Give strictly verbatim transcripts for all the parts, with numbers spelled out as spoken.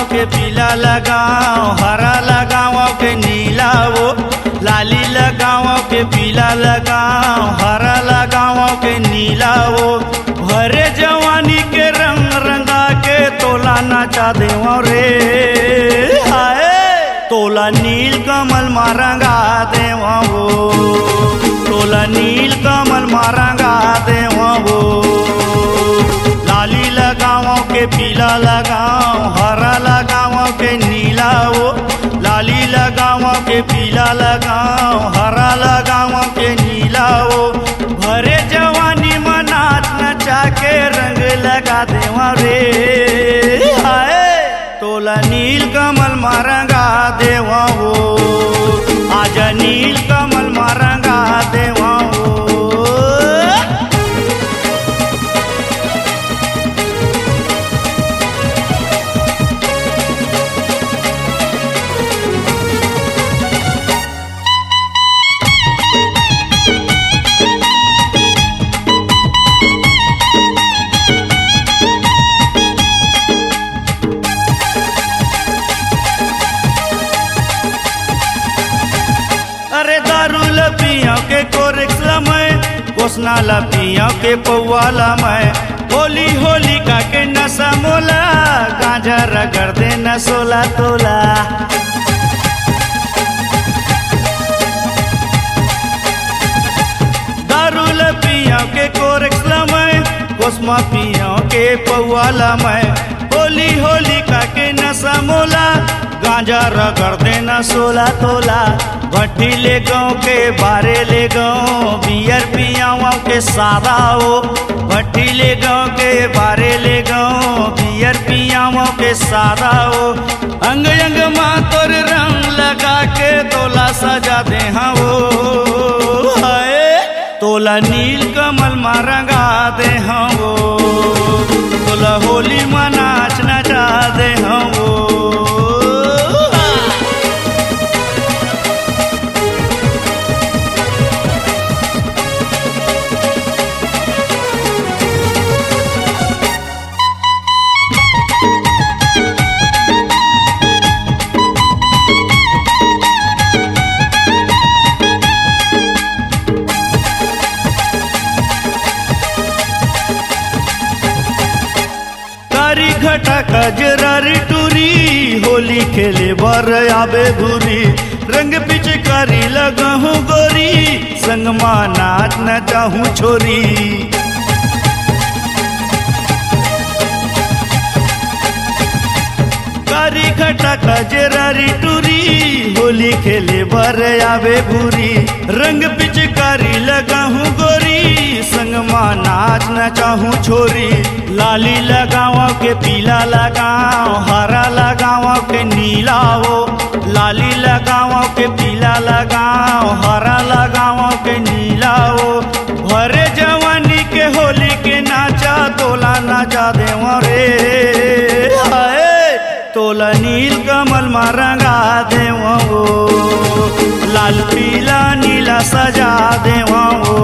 के पीला लगाओ, हरा लगाओ के नीला वो, लाली लगाओ के पीला लगाओ, हरा लगाओ के नीला वो। भरे जवानी के रंग रंगा के तोला नचा देवा रे। हाय, तोला नील कमल मा रंगा देवा वो, तोला नील कमल मा रंगा देवा वो। लाली लगाओ के पीला लगाओ, हरा लगाओ के नीला वो। लाली लगाओ के पीला लगाओ, हरा लगाओ के नीला वो। भरे जवानी मा नाच नचा के रंग लगा देवा रे। हाय, तोला नील कमल मा रंगा देवा वो, आजा नील कमल मा रंगा देवा वो। अरे दारू ल पिया के कोरेक्स ल मैं, कोसना ल पिया के पौवा ल मैं, होली होली का के नशा मोला, गांजा रगड़ दे न सोला तोला। दारू ल पिया के कोरेक्स ल मैं, कोसमा पिया के पौवा ल मैं, होली होली का के नशा मोला, गांजा रगड़ दे न सोला तोला। भट्टी ले गाँव के बारे ले गाँव, बियर पियावा के सादा हो। भट्टी ले गाँव के बारे ले गाँव, बियर पियावा के सादा हो। अंग अंग मा तोर रंग लगा के तोला सजा दे हाँ वो। हाय, तोला नील कमल मा रंगा दे हाँ वो, तोला होली मा नाच नचा दे हाँ वो। कारी घटा कजरारी टूरी, होली खेले बर आबे घूरी। रंग पिचकारी लगाहूँ गोरी, संग मा नाच नचाहूँ छोरी। कारी घटा कजरारी टूरी, होली खेले बर आबे घूरी। रंग पिचकारी लगाहूँ गोरी, संग मा नाच नचाहूँ छोरी। लाली लगाओ के पीला लगाओ, हरा लगाओ के नीला वो। लाली लगाओ के पीला लगाओ, हरा लगाओ के नीला वो। भरे जवानी के होली के नाचा, तोला नचा देवा रे। हाय, तोला नील कमल मा रंगा देवा वो, लाल पीला नीला सजा देवा वो।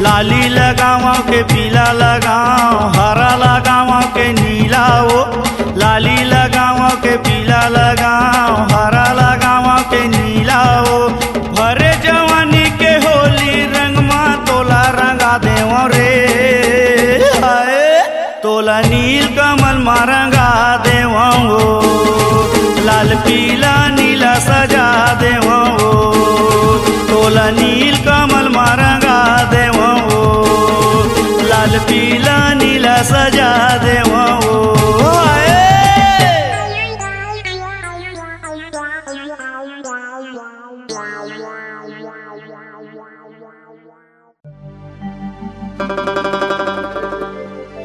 लाली लगावा के पीला लगाओ, हरा लगावा के नीला वो। लाली लगावा के पीला लगाओ, हरा लगावा के नीला वो। भरे जवानी के होली रंग मा तोला रंगा देवा रे। हाय, तोला नील कमल मा रंगा देवा वो, लाल पीला नीला सजा देवा वो। तोला नील कमल मा रंगा देवा वो, लाल पीला नीला सजा देवा वो। हाय।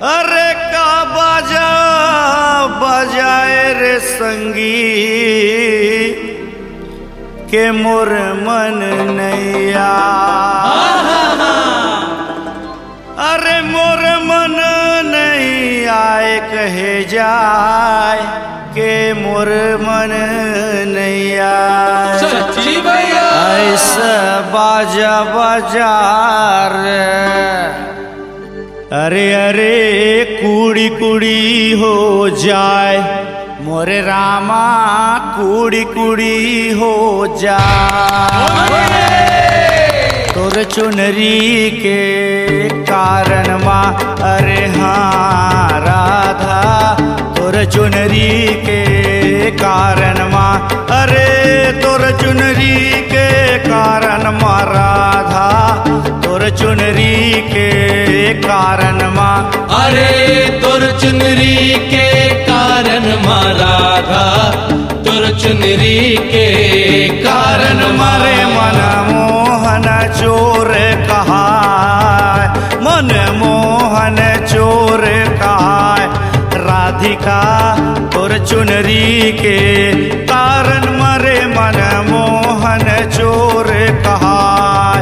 अरे का बाजा बजाए रे संगी, के मोर मन नैया। अरे मोर मन नैया, कहे जाए के मोर मन नैया। सच्ची भैया। ऐसा बाजा बजा रे, अरे अरे, कुड़ी कुड़ी हो जाए मोरे रामा, कुड़ी कुड़ी हो जाए तोर चुनरी के कारण मा। अरे हाँ राधा, तोर चुनरी के कारण मा। अरे तोर चुनरी के कारण मा राधा, तोर चुनरी के कारण मा। अरे तोर चुनरी के कारण मा राधा, तोर चुनरी के कारण मा। रे मनमोहन चोर कहाय, मनमोहन चोर कहाय राधिका, तोर चुनरी के कारण मा रे मनमोहन चोर कहाय।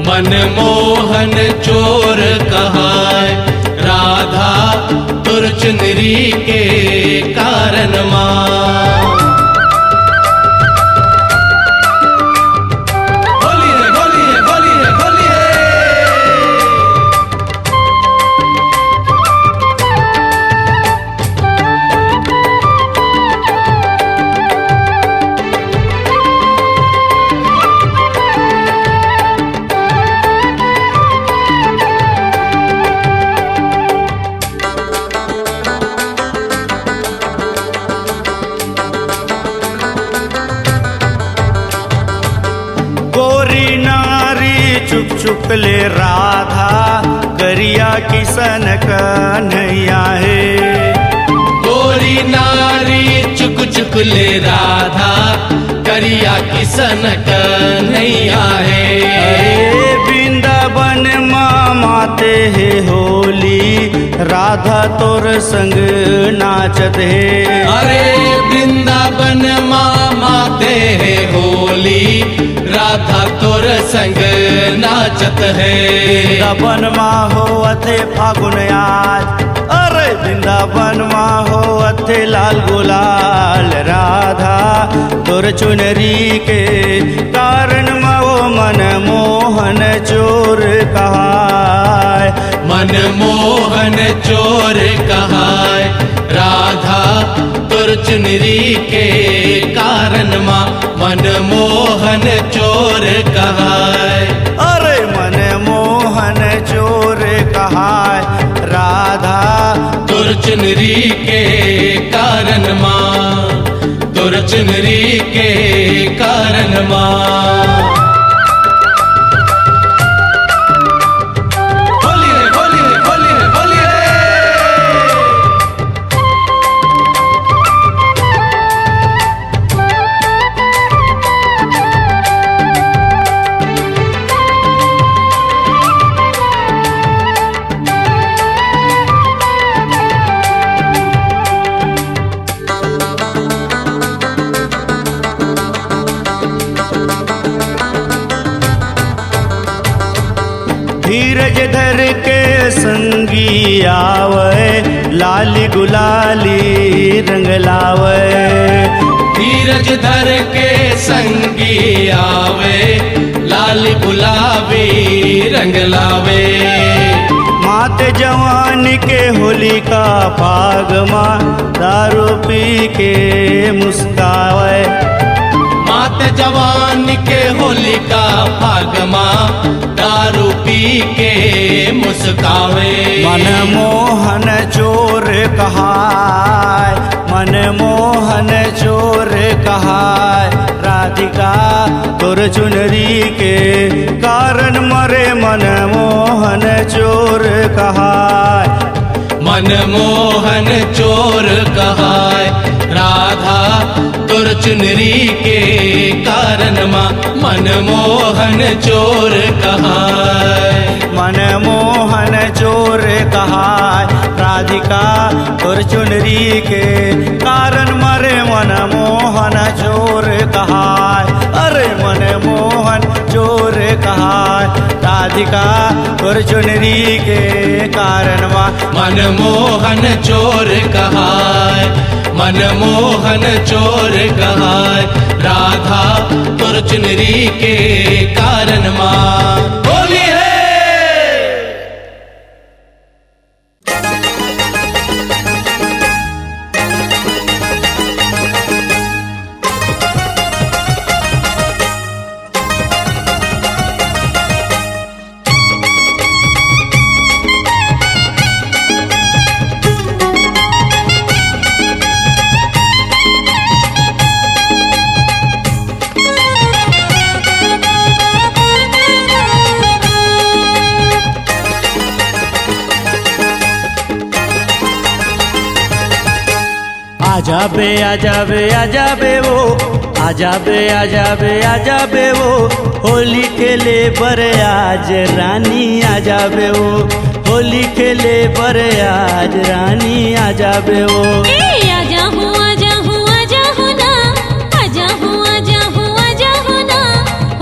मनमोहन चोर कहाय राधा, तोर चुनरी के कारण मा। होली है, होली है, होली है, होली है। गोरी नारी चुक चुक ले राधा, करिया किसन कन्हैया हे। गोरी नारी चुक चुक ले राधा, करिया किसन कन्हैया हे। अरे वृंदावन मा माते हे होली, राधा तोर संग नाचत हे। अरे वृंदावन मा माते हे होली, राधा तोर संग नाचत हे। वृंदावन मा होवत हे फागुन आज, अरे वृंदावन मा होवत हे लाल गुलाल राधा, तोर चुनरी के कारण मा वो मनमोहन चोर कहाय। मनमोहन चोर कहाय राधा, तोर चुनरी के कारण मा मनमोहन चोर कहाय। अरे मनमोहन चोर कहाय राधा, तोर चुनरी के कारण मा, तोर चुनरी के कारण मा। होली रे, होली रे, होली रे, होली रे। धीरज धर के संगी आवै, लाली गुलाली रंग लावै। धीरज धर के संगी आवै, लाल गुलाबी रंग लावे। मात जवानी के होलिका फाग मा, दारू पी के मुस्कावे। मात जवानी के होलिका फाग मा, दारू पी के मुस्कावे। मनमोहन चोर कहाय, मनमोहन चोर कहाय, राधिका तोर चुनरी के कारण मा रे मनमोहन चोर कहाय। मनमोहन चोर कहाय, राधा तोर चुनरी के कारण मा मनमोहन चोर कहाय। मनमोहन चोर कहाय, राधिका तोर चुनरी के कारण मा रे मनमोहन चोर कहाय। अरे मनमोहन चोर कहाय, राधिका तोर चुनरी के कारण मा। मनमोहन चोर कहाय, मनमोहन चोर कहाय, राधा तोर चुनरी के कारण मा। होली है। आजाबे, आजाबे, आजाबे वो, आजाबे, आजाबे, आजाबे वो, होली खेले बर आज रानी आजाबे वो, होली खेले बर आज रानी आजाबे वो। ए, आजा हूँ, आजा हूँ, आजा हूँ ना, आजा हूँ, आजा हूँ, आजा हूँ ना,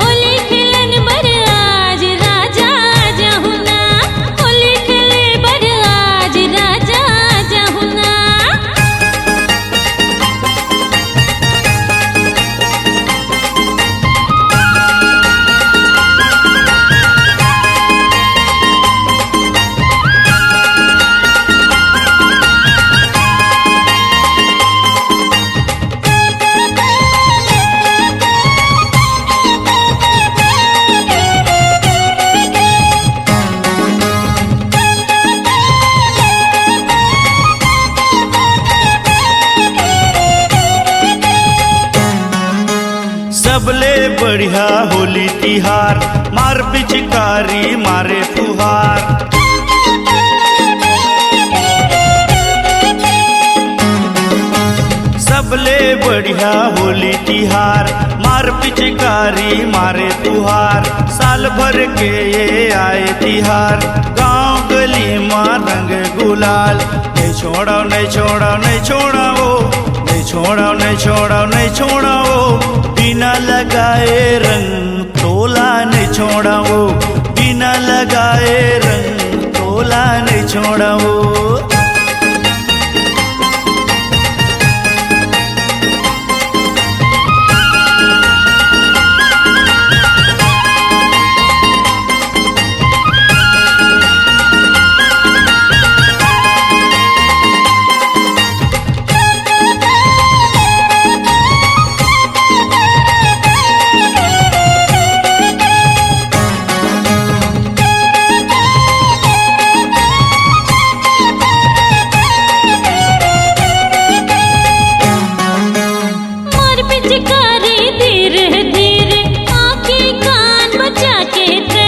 होली खेलन बर आज राजा आजा हूँ ना, होली खेले बर आज राजा आजा हूँ ना। सबले बढ़िया होली तिहार, मार पिचकारी मारे फुहार। सबले बढ़िया होली तिहार, मार पिचकारी मारे फुहार। साल भर के ये आए तिहार, गांव गली मा रंग गुलाल। नहीं छोड़ा, नहीं छोड़ा, नहीं छोड़ा वो, नहीं छोड़ा, नहीं छोड़ा, नहीं छोड़ा वो, बिना लगाए रंग तोला नहीं छोड़ा वो, बिना लगाए रंग तोला नहीं छोड़ा वो। मोर पिचकारी धीरे धीरे आँखी कान बचा के ते।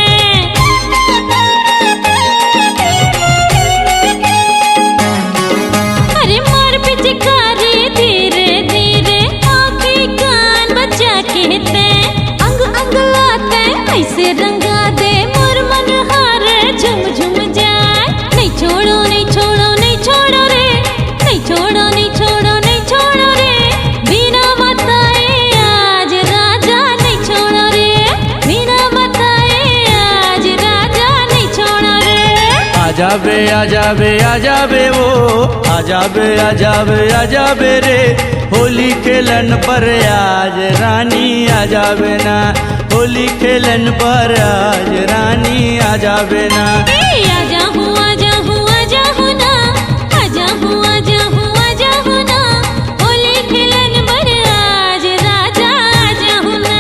अरे मोर पिचकारी धीरे धीरे आँखी कान बचा के ते। अंग अंग लाते ऐसे रंगा दे मोर मन हार झुम झुम जाए। नहीं छोड़ो, नहीं छोड़ो, नहीं छोड़ो रे, नहीं छोड़ो, नहीं छोड़ो, नहीं छोड़ो रे, बिना बताए आज राजा नहीं छोड़ो रे, बिना बताए आज राजा नहीं छोड़ो रे। आजाबे, आजाबे, आजाबे वो, आजाबे, आजाबे, आजाबे रे, होली खेलन पर आज रानी आजाबे ना, होली खेलन पर आज रानी आजाबे ना। ए, आजा हूँ, आजा हूँ, आजा हूँ ना, आजा हूँ, आजा हूँ, आजा हूँ ना, होली खेलन बर आज राजा आजा हूँ ना,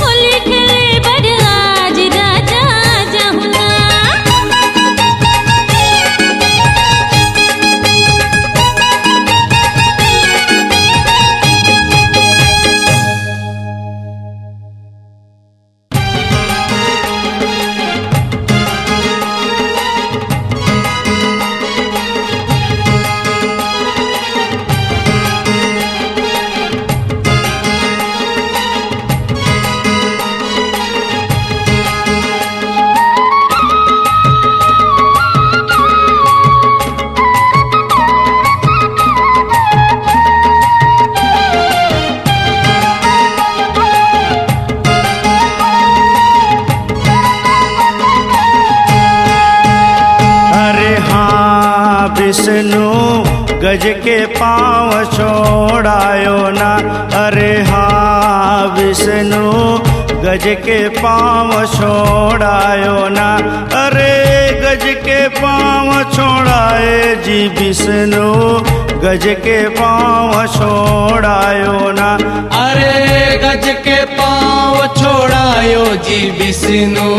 होली खेले बर आज राजा आजा हूँ ना। अरे हाँ विष्णु, गज के पाँव छोड़ायो ना। अरे हाँ विष्णु, गज के पाँव छोड़ायो ना। अरे गज के पाँव छोड़ाए जी विष्णु, गज के पाँव छोड़ायो ना। अरे गज के पाँव छोड़ायो जी विष्णु,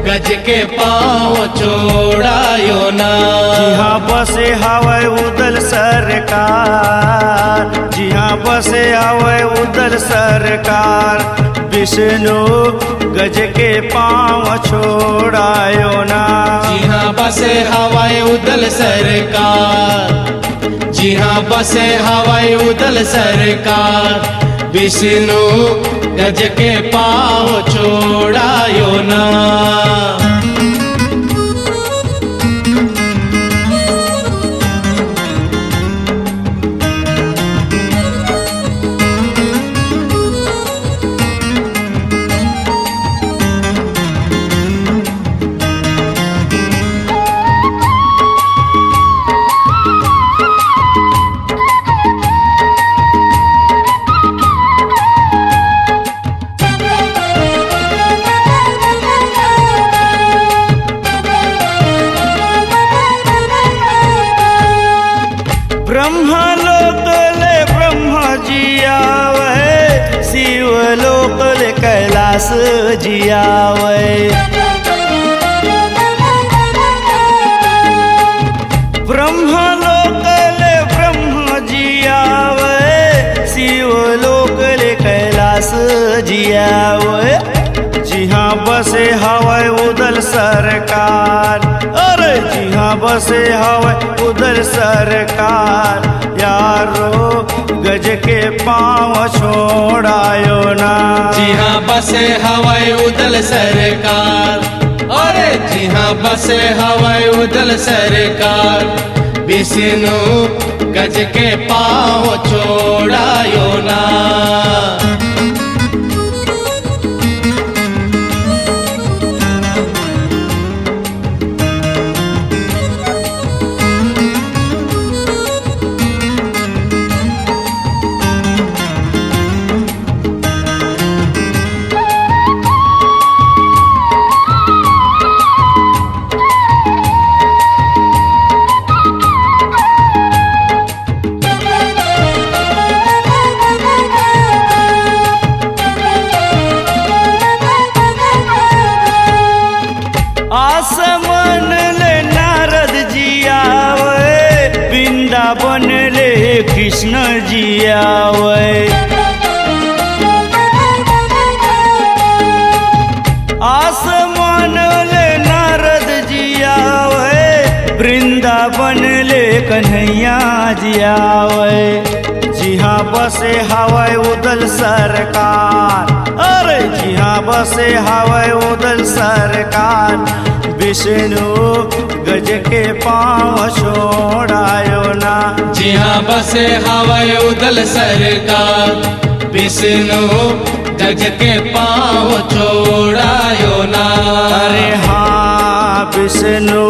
गज के पाँव छोड़ायो ना। जिहाँ बसे हवय उदल सरकार, जिहाँ बसे हवय उदल सरकार, विष्णु गज के पाँव छोड़ायो ना। जिहाँ बसे हवय उदल सरकार, इहाँ बसे हवय उदल सरकार, विष्णु गज के पाँव छोड़ायो ना। ब्रह्मा लोक ले ब्रह्मा जी आवै, शिव लोक ले कैलाश जी आवै। ब्रह्मा लोक ले ब्रह्मा जी आवै, शिव लोक ले कैलाश जी आवै। जिहाँ बसे हवय उदल सरकार, अरे जिहाँ बसे हवय उदल सरकार, यारो गज के पाँव छोड़ायो ना। जिहाँ बसे हवय उदल सरकार, अरे जिहाँ बसे हवय उदल सरकार, विष्णु गज के पाँव छोड़ायो ना। आसमान ले नारद जी आवै, वृंदावन ले कृष्ण जी आवै। आसमान ले नारद जी आवै, वृंदावन ले कन्हैया जी आवै। जिहाँ बसे हवय उदल सरकार, अरे जिहाँ बसे हवय उदल सरकार, विष्णु गज के पाँव छोड़ायो ना। जिहाँ बसे हवय उदल सरकार, विष्णु गज के पाँव छोड़ायो ना। अरे हाँ, विष्णु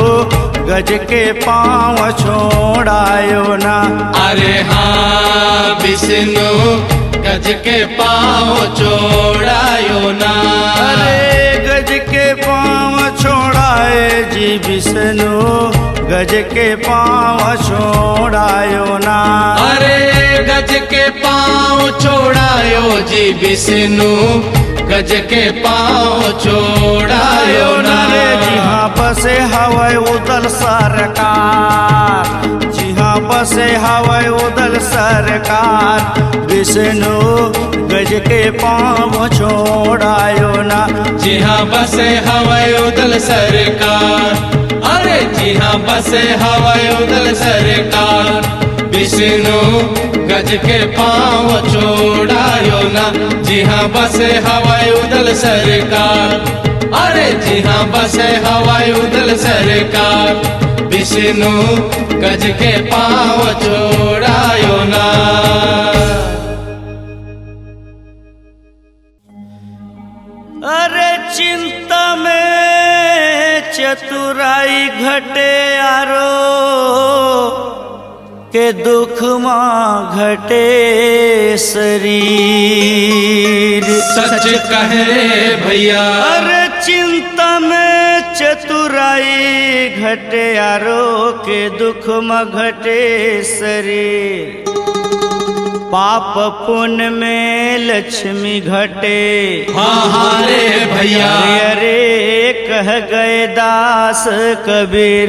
गज के पाँव छोड़ायो ना। अरे हाँ, विष्णु गज के पाँव छोड़ायो ना। अरे गज के पाँव छोड़ाए जी विष्णु, गज के पाँव छोड़ायो ना। अरे गज के पाँव छोड़ायो जी विष्णु, गज के पाँव छोड़ायो ना। रे जिहाँ बसे हवय उदल सरकार, जिहाँ बसे हवय उदल सरकार, विष्णु गज के पाँव छोड़ायो ना। जिहाँ बसे हवय उदल सरकार, अरे जिहाँ बसे हवय उदल सरकार, विष्णु गज के पाँव छोड़ायो ना। जिहाँ बसे हवय उदल सरकार, अरे जिहाँ बसे हवय उदल सरकार, विष्णु गज के पाँव छोड़ायो ना। अरे चिंता में चतुराई घटे आरो, के दुख मा घटे शरीर। सच कहे भैया। अरे चिंता में चतुराई घटे आरो, के दुख मा घटे शरीर। पाप पुण्य में लक्ष्मी घटे। हाँ, हाँ रे भैया। अरे, अरे, कह गए दास कबीर,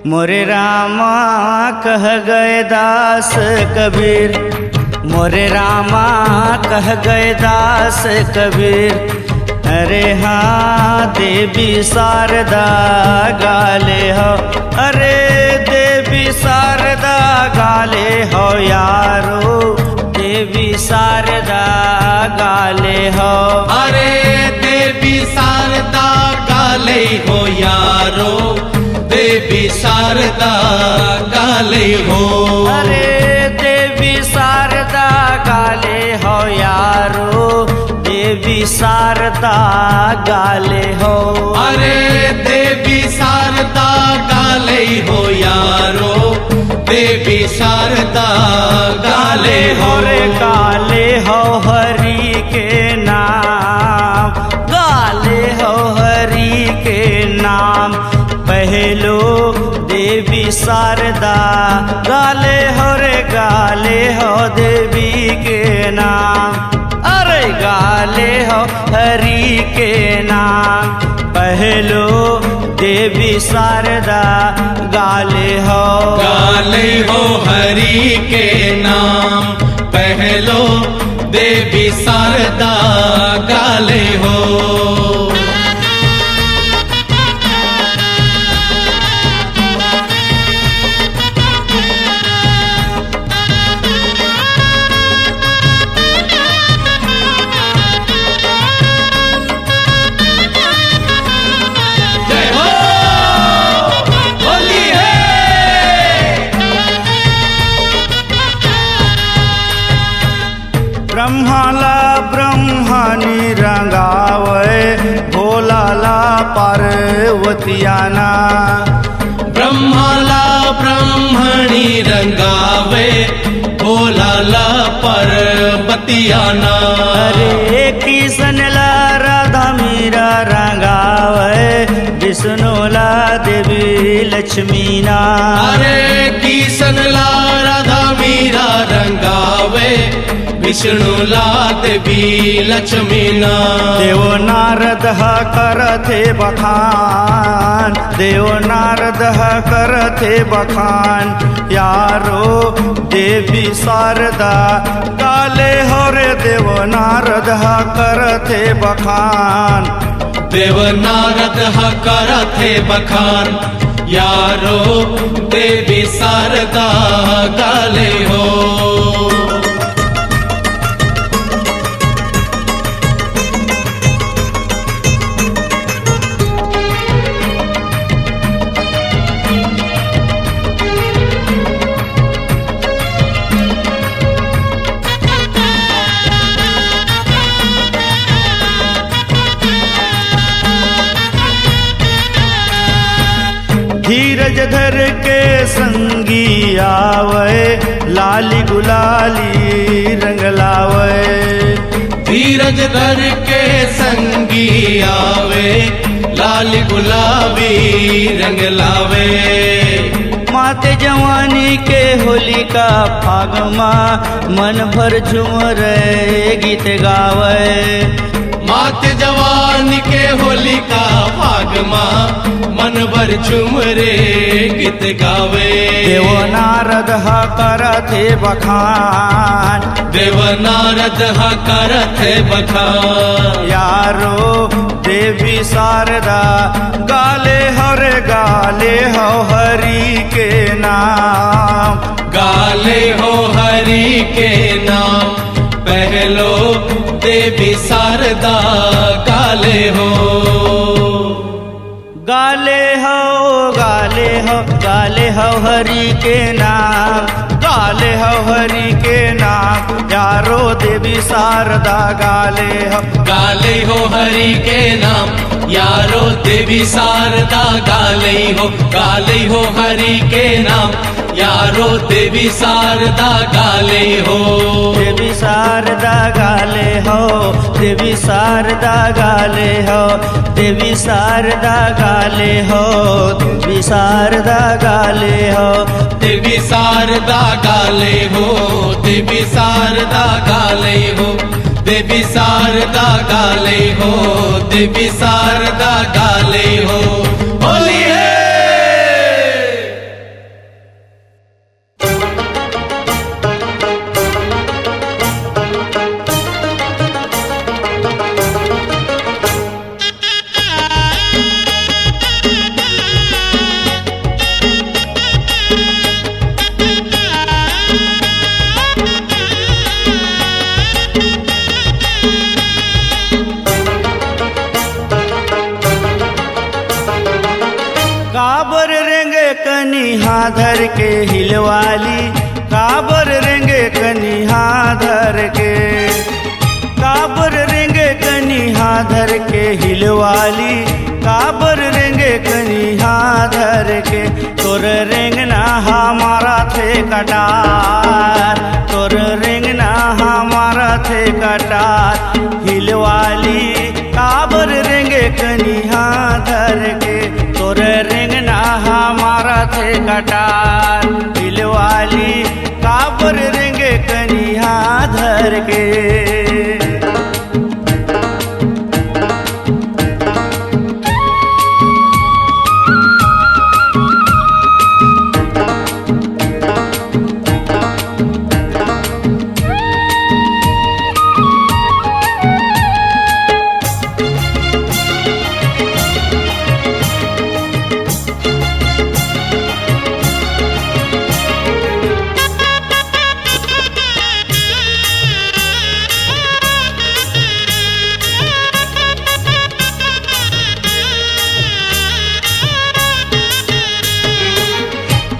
मोरे रामा कह गए दास कबीर, मोरे रामा कह गए दास कबीर। अरे हाँ, देवी शारदा गाले हो, अरे देवी शारदा गाले हो यारो, देवी शारदा गाले हो। अरे देवी शारदा गाले हो यारो, देवी शारदा गाले हो। अरे देवी शारदा गाले हो यारो, देवी शारदा गाले हो। अरे देवी शारदा गाले हो यारो, देवी शारदा गाले हो। रे गाले हो हरि के नाम, गाले हो हरि के नाम। पहलो देवी शारदा गाले हो रे, गाले हो देवी के नाम। अरे गाले हो हरि के नाम। पहलो देवी शारदा गाले हो। गाले हो हरि के नाम, पहलो देवी शारदा गाले हो। जय हो, होली है। ब्रह्मा ला ब्रह्मणी रंगावे, भोला ला पार्वतियाना। ब्रह्मा ला ब्रह्मणी रंगावे, भोला ला पार्वतियाना। अरे किशन ला राधा मीरा रंगावे, विष्णु ला देवी लक्ष्मी ना। अरे किशन ला राधा मीरा रंगावे, विष्णु ला देवी लक्ष्मी ना। देव नारद ह करथे बखान, देव नारद ह करथे बखान, यारो देवी शारदा गाले हो रे। देव नारद ह करथे बखान, देव नारद ह करथे बखान, यारो देवी शारदा गाले हो। धीरज धर के संगी आवे, लाली गुलाली रंग लावे। धीरज धर के संगी आवे, लाली गुलाबी रंग लावे। मात जवानी के होलिका फाग मा, मन भर झूम रे गीत गावे। मात जवानी के होलिका फाग मा, मन भर झूम रे गीत गावे। देव नारद ह करथे बखान, देव नारद ह करथे बखान। यारो देवी शारदा गाले हो रे, गाले हो हरि के नाम। गाले हो हरि के नाम, पहलो देवी शारदा गाले हो। गाले हो, गाले हो, गाले हो हरि के नाम, गाले हो हरि के नाम, यारो देवी शारदा गाले हो। गाले हो हरि के नाम, यारो देवी शारदा गाले हो। गाले हो हरि के नाम, यारो देवी शारदा गाले हो। देवी शारदा गाले हो, देवी शारदा गाले हो, देवी शारदा गाले हो, देवी शारदा गाले हो। देवी शारदा गाले हो, देवी शारदा गाले हो, देवी शारदा गाले हो, देवी शारदा गाले हो। होली है। हाथ धर के हिलवाली, काबर रेंगे कनी हाथ धर के, काबर रेंगे कनी हाथ धर के हिलवाली, काबर रेंगे कनी हाथ धर के। तोर रेंगना हमारा थे कटार, तोर रेंगना हमारा थे कटार, हिलवाली काबर रेंगे कनी हाथ धर के। तोर रेंगना हमारा थे कटार, हिलवाली काबर रेंगे कनी हाथ धर के।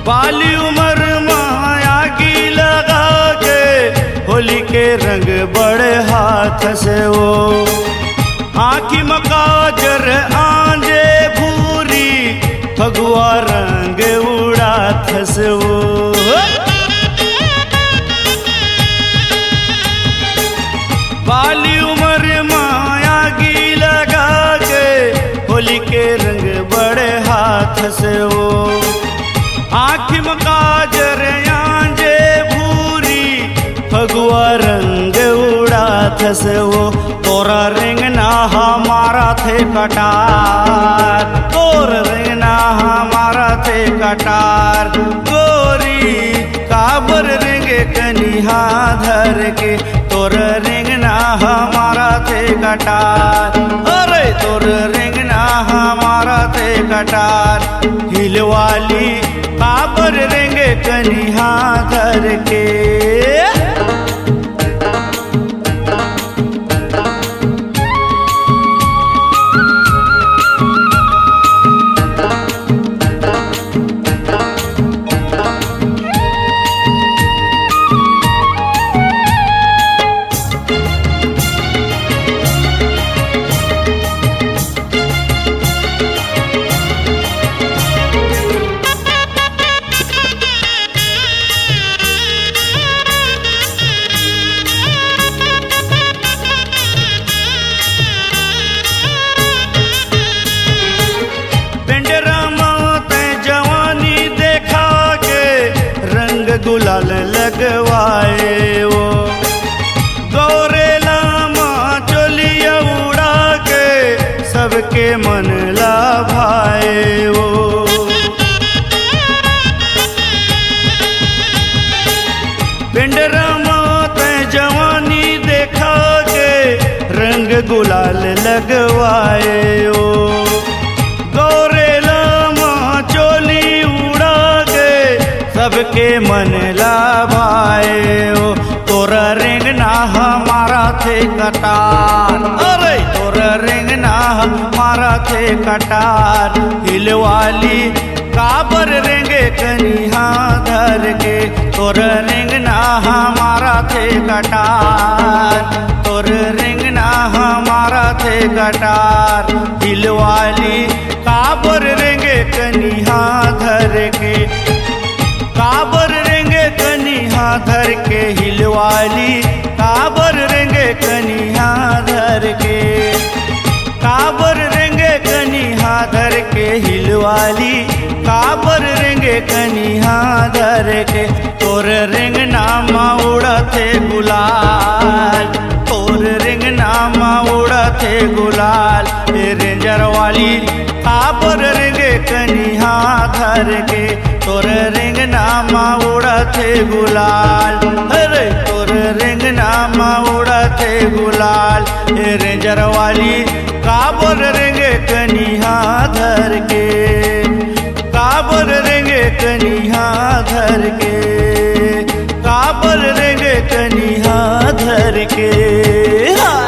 बाली उमर मा आगी लगा के होली के रंग बड़े हाथ से वो, आँखी म काजर आंजे भूरी, फगुआ रंग उड़ाथस वो। बाली उमर मा आगी लगा के होली के रंग बड़े हाथ से वो, आँखी म काजर आंजे भूरी, फगुआ रंग उड़ाथस वो। तोर रेंगना हमारा थे कटार, तोर रेंगना हमारा थे कटार। गोरी काबर रेंगे कनी हाथ धर के, तोर रेंगना हमारा थे कटार। अरे तोर रेंगना हमारा थे कटार, हिलवाली काबर रेंगे कनी हाथ धर के। पेंडरा मौत जवानी देखा के रंग गुलाल लगवाए वो। गौरेला माँ चोलिया उड़ा के सबके मन ला भाए वो। पेंडरा मौत जवानी देखा के रंग गुलाल लगवाए ओ। गौरेला माँ चोली उड़ा के सबके मन ला भाए ओ। तोर रेंगना हमारा थे कटार, अरे तोर रेंगना हमारा थे कटार। हिलवाली काबर रेंगे कनी हाथ धर के, तोर रेंगना हमारा थे कटार, तोर रेंगना हमारा थे कटार। हिलवाली काबर रेंगे कनी हाथ धर के, काबर रेंगे कनी हाथ धर के। हिलवाली काबर रेंगे कनी हाथ धर के, काबर रेंगे कनी हाथ धर के। हिलवाली काबर रेंगे कनी हाथ धर के। तोर रेंगना मा उड़थे गुलाल, तोर रेंगना मा उड़थे गुलाल। ए रेंजर वाली काबर रेंगे कनी हाथ धर के। तोर रेंगना मा उड़थे गुलाल, अरे तोर रेंगना मा उड़थे गुलाल। ए रेंजर वाली काबर रेंगे कनी हाथ धर के, काबर रेंगे कनी हाथ धर के, काबर रेंगे कनी हाथ धर के। हाँ।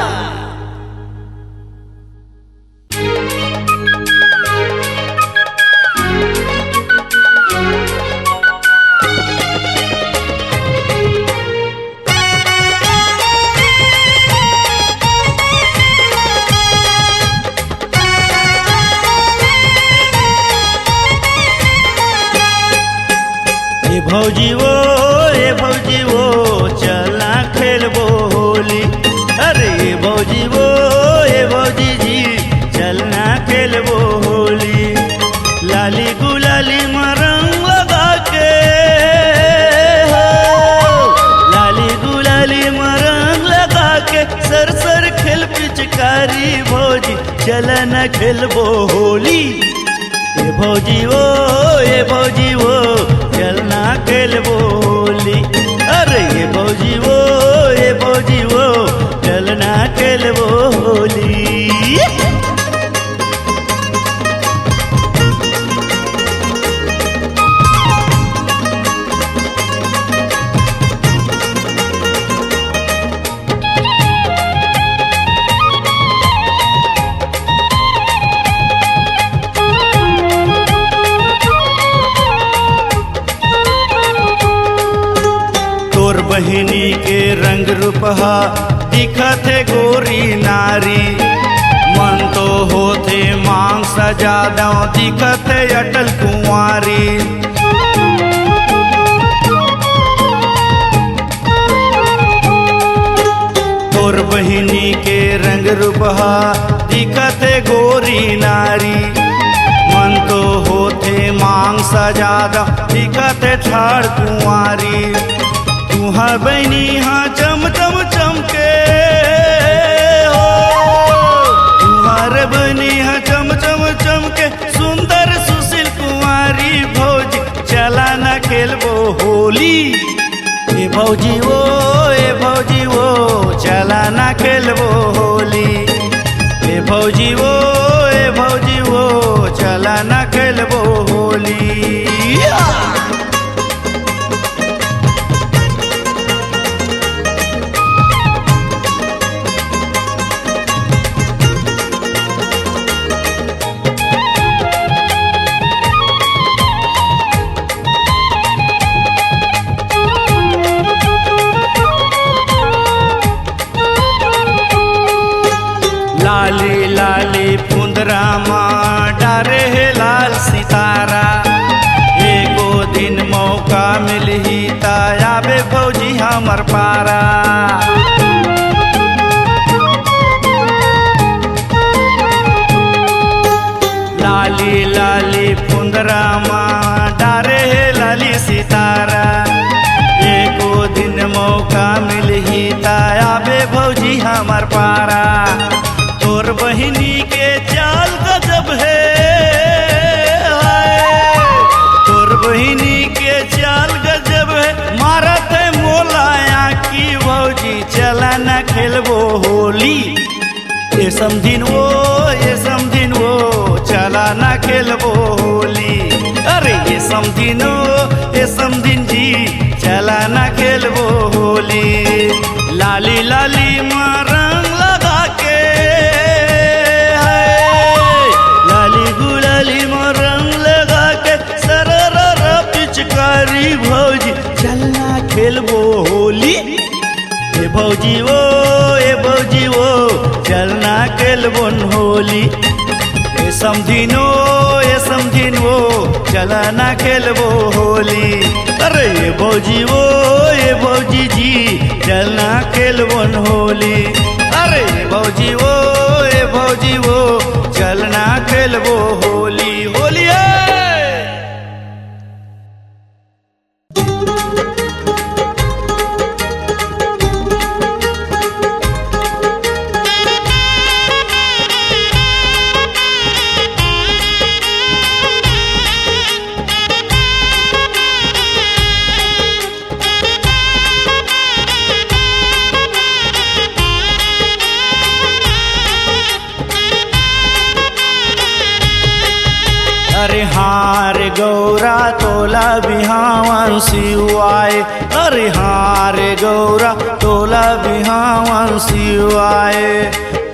ए भौजी वो, ए भौजी वो, चलना खेलबो होली। अरे ए भौजी वो, ए भौजी जी, चलना खेलबो होली। लाली गुलाली म रंग लगा के हो, लाली गुलाली म रंग लगा के, सर सर खेल पिचकारी भौजी, चलना खेलबो होली। ए भौजी वो, ए भौजी वो, चलना खेलबो होली। अरे ए भौजी वो, ए भौजी वो, चलना खेलबो होली। तोर बहिनी के रंग रूप ह दिखत हे गोरी नारी, मन तो होथे मांग सजा दंव, दिखत हे अटल कुंवारी। तोर बहिनी के रंग रूप ह दिखत हे गोरी नारी, मन तो होथे मांग सजा दंव, दिखत हे ठाड़ कुंवारी। तुंहर बहिनी ह चम चम चमके हो, तुंहर बहिनी ह चम चम चमके, सुंदर सुशील कुंवारी भौजी, चला न खेलबो होली। ए भौजी वो, ए भौजी वो, चला ना खेलबो होली। ए भौजी वो, ए भौजी वो, चला ना खेलबो होली। या! लाली लाली फुंदरा मा डारे हे लाल सितारा, एको दिन मौका मिलही ता आबे भौजी हमर पारा। लाली लाली फुंदरा मा डारे हे लाली सितारा, एको दिन मौका मिलही ता आबे भौजी हमर पारा। तोर बहिनी के चाल गजब हे, हाय। तोर बहिनी के चाल गजब हे, मारत हे मोला आँखी भौजी, चला ना खेलबो होली। ए समधिन वो, ए समधिन वो, चला ना खेलबो होली। अरे ए समधिन वो, ए समधिन जी, चला ना खेलबो होली। लाली लाली मा रंग लगा के, हाय, लाली गुलाली मा रंग लगा के, सरररा पिचकारी भौजी, चलना खेलबो होली। ए भौजी वो, ए भौजी वो, चलना खेलबोन होली। ए समधिन वो, ए समधिन वो, चलना खेलबो होली। अरे ए भौजी वो, ए भौजी जी, चलना खेलबोन होली। अरे ए भौजी वो, ए भौजी वो, चलना खेलबो होली, होली ए। अरे हाँ रे गौरा तोला बिहावन शिव आए, अरे हाँ रे गौरा तोला बिहावन शिव आए,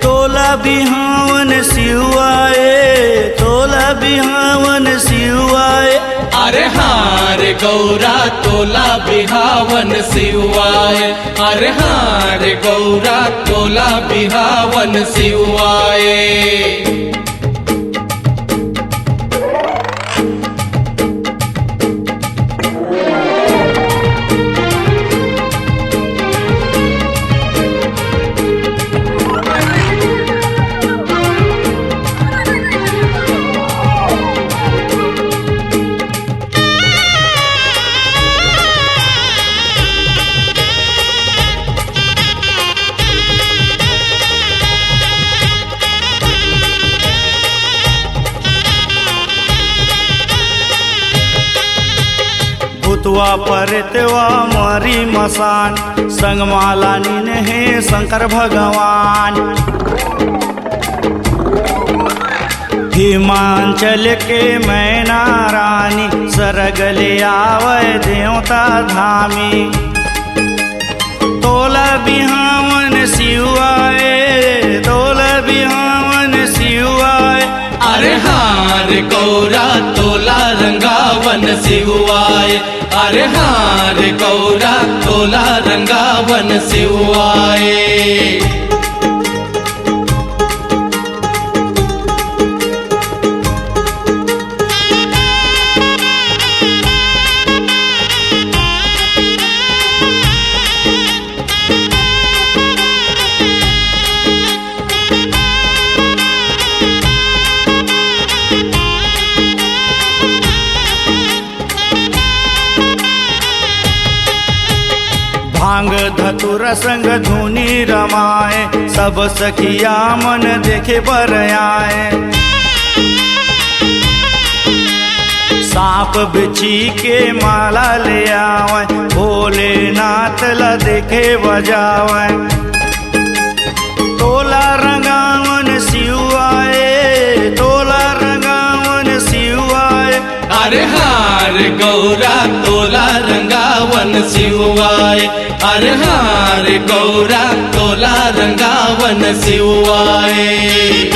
तोला बिहावन शिव आए, तोला बिहावन शिव आए। अरे हाँ रे गौरा तोला बिहावन शिव आए, अरे हाँ रे गौरा तोला बिहावन शिव आए। वा परेतवा मरी मसान, संग माला नीन हे शंकर भगवान। हिमांचल के मैना रानी, सरग ले आवय देवता धामी। तोला बिहावन शिव आय, तोला बिहावन शिव आय। अरे हाँ रे गौरा, तोला रंगावन शिव आय। अरे हाँ रे गौरा, तोला रंगावन शिव आय। भांग धतुरा संग धुनी रमाय, सब सखिया मन देखे बर आय। सांप बिच्छी के माला ले आवय, भोलेनाथ ला देखे बजावय। तोला रंगावन शिव आय, तोला रंगावन शिव आय। अरे हाँ रे गौरा, तोला रंगावन शिव आय। अरे हाँ रे गौरा, तोला रंगावन शिव आय।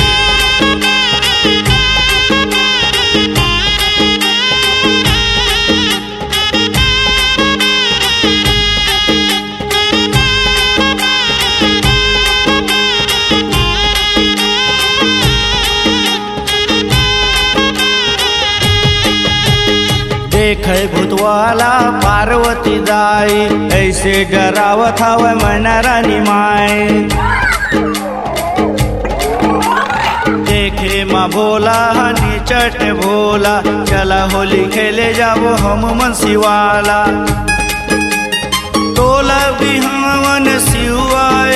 देखे भूतवाला पार्वती दाई, ऐसे डरावत हवय मैना रानी माय। देखे म भोला ह निचट भोला, चला होली खेले जाबो हम मन शिवाला। तोला बिहावन शिव आय,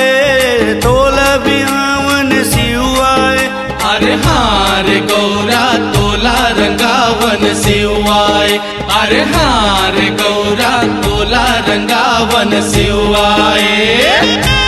तोला बिहावन शिव आय। अरे हाँ रे गौरा, तोला रंगावन शिव आय। अरे हाँ रे गौरा, तोला रंगावन शिव आय।